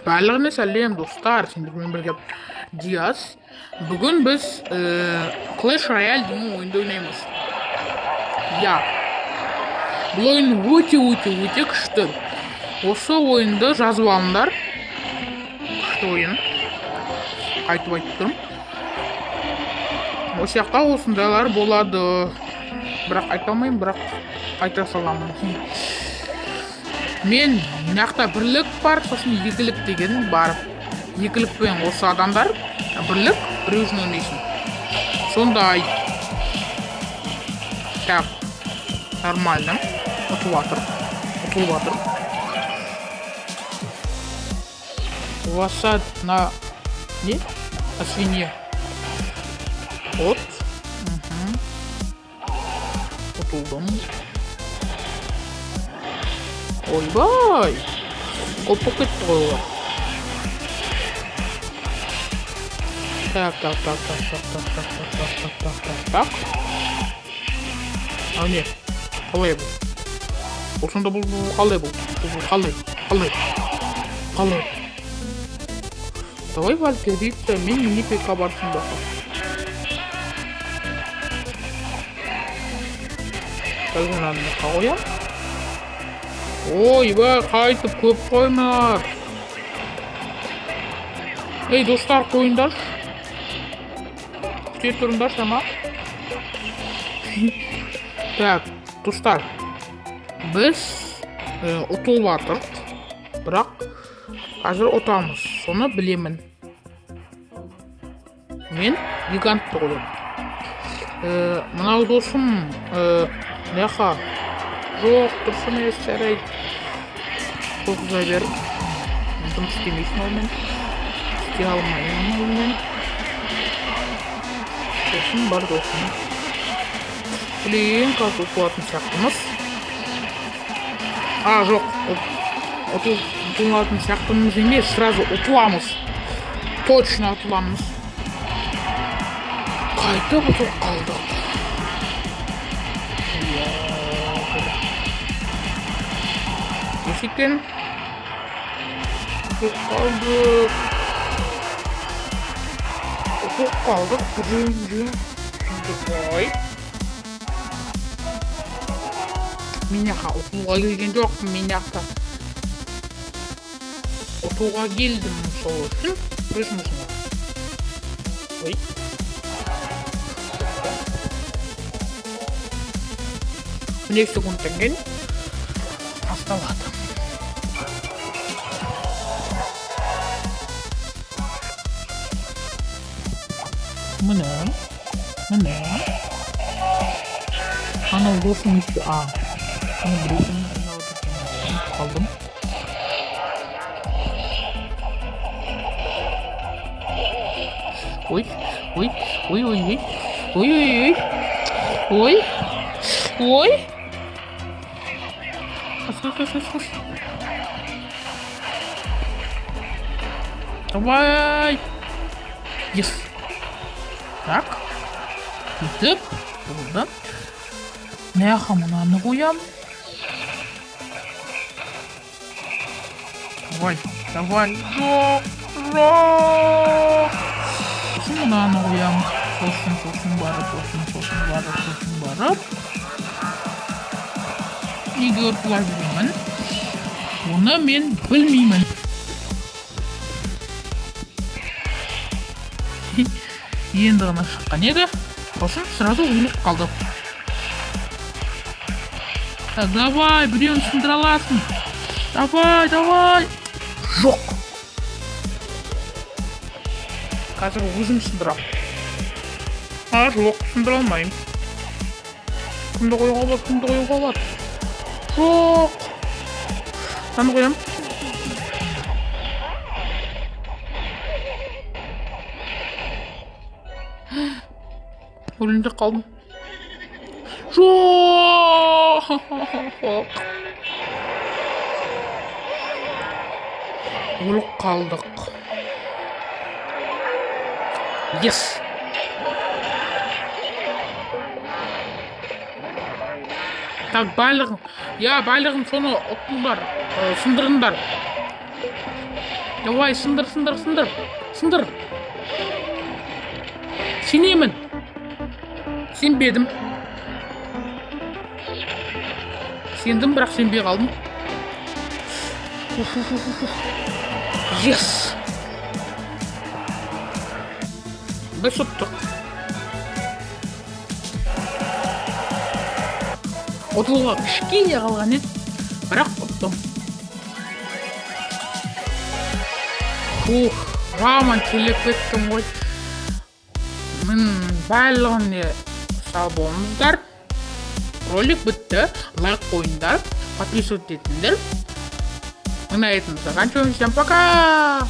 Барлығына сәлем, достар, сендермен бірге Диас. Бүгін біз Clash Royale деген ойынды ойнаймыз. Я. Бұл ойын өте өте өте күшті. Осы ойынды жазып алыңдар. Күшті ойын. Қайтып айтып тұрмын. Осы жақта осындайлар болады. Бірақ айта алмаймын, бірақ айта саламын. Мен мына жақта бірлік бар, сосын екілік деген бар. Екілікпен осы адамдар, бірлік біреу үшін ойнайсың. Сондай. Так, нормально. Ұтылып жатыр. Ұтылып жатыр. Лошадь на... Не? На свинье. Вот. Угу. Ұтылдым. Ойбай! Көп болып кетті ғой олар. Так, так, так, так, так, так, так, так, так, так, так, так, так. А не, қалай бұл? Бұл сонда бұл қалай бұл? Бұл қалай? Қалай? Қалай? Давай Валькирица, мен мини пк барсын бақа. Қазір мынаны жаққа қоямын. Ойбай, қайтып көп қоймалар. Ей, достар, қойыңдаршы. Күте тұрыңдаршы, ама. Так, достар. Біз ұтылып жатырық. Бірақ қазір ұтамыз. Соны білемін. Мен гигантты қоямын. Мынау досым, мына жоқ, дұрыс емес, жарайды. Қойғыза бер. Жұмыс істемейсің онымен. Істей алмаймын онымен. Сосын бар досым. Блин, қазір ұтылатын сияқтымыз. А, жоқ, ұтылатын сияқтымыз емес, сразу ұтыламыз. Точно ұтыламыз. Қайтып ұтылып қалдық. Иә, екен? Ұтылып қалдық. Ұтылып қалдық. Біреуінде. Давай. Мен жаққа ұтылуға келген жоқпын, мен жақта ұтуға келдім, сол үшін өзім осында. Ой. 12 секундтан кейін басталады. Міне, міне. Анау досым өйтті. А, ана біреудің ұмытып қалдым. Ой, ой, ой, ой, ой, ой, ой, ой, ой, ой. Қаш, қаш, қаш, қаш. Давай. Yes. Так. Бүйтіп. Болды. Мына жаққа мынаны қоямын. Давай, давай. Жоқ, жоқ. Сосын мынаны қоямын. Сосын, сосын барып, сосын, сосын барып, сосын барып. Неге ұтыла беремін? Оны мен білмеймін. Енді ғана шыққан еді. Сосын сразу өліп қалды. Так, давай, біреуін сындыра аласың. Давай, давай. Жоқ. Қазір өзім сындырамын. А, жоқ, сындыра алмаймын. Кімді қоюға болады, кімді қоюға болады? Жоқ. Мынаны қоямын. Өлімде қалдым. Жоқ. Өліп қалдық. Yes. Так, байлығын, я байлығын соны ұттыңдар, сындырыңдар. Давай, сындыр, сындыр, сындыр, сындыр. Сенемін. Сенбедім. Сендім, бірақ сенбей қалдым. Уф, уф, уф, уф. Yes! Біз ұттық. Ұтылуға кішкене қалған еді, бірақ ұттым. Фух, жаман терлеп кеттім ғой. Мін барлығына сау болыңыздар. Ролик бітті. Лайк қойыңдар, подписываться етіңдер. Мы на этом заканчиваем. Всем пока!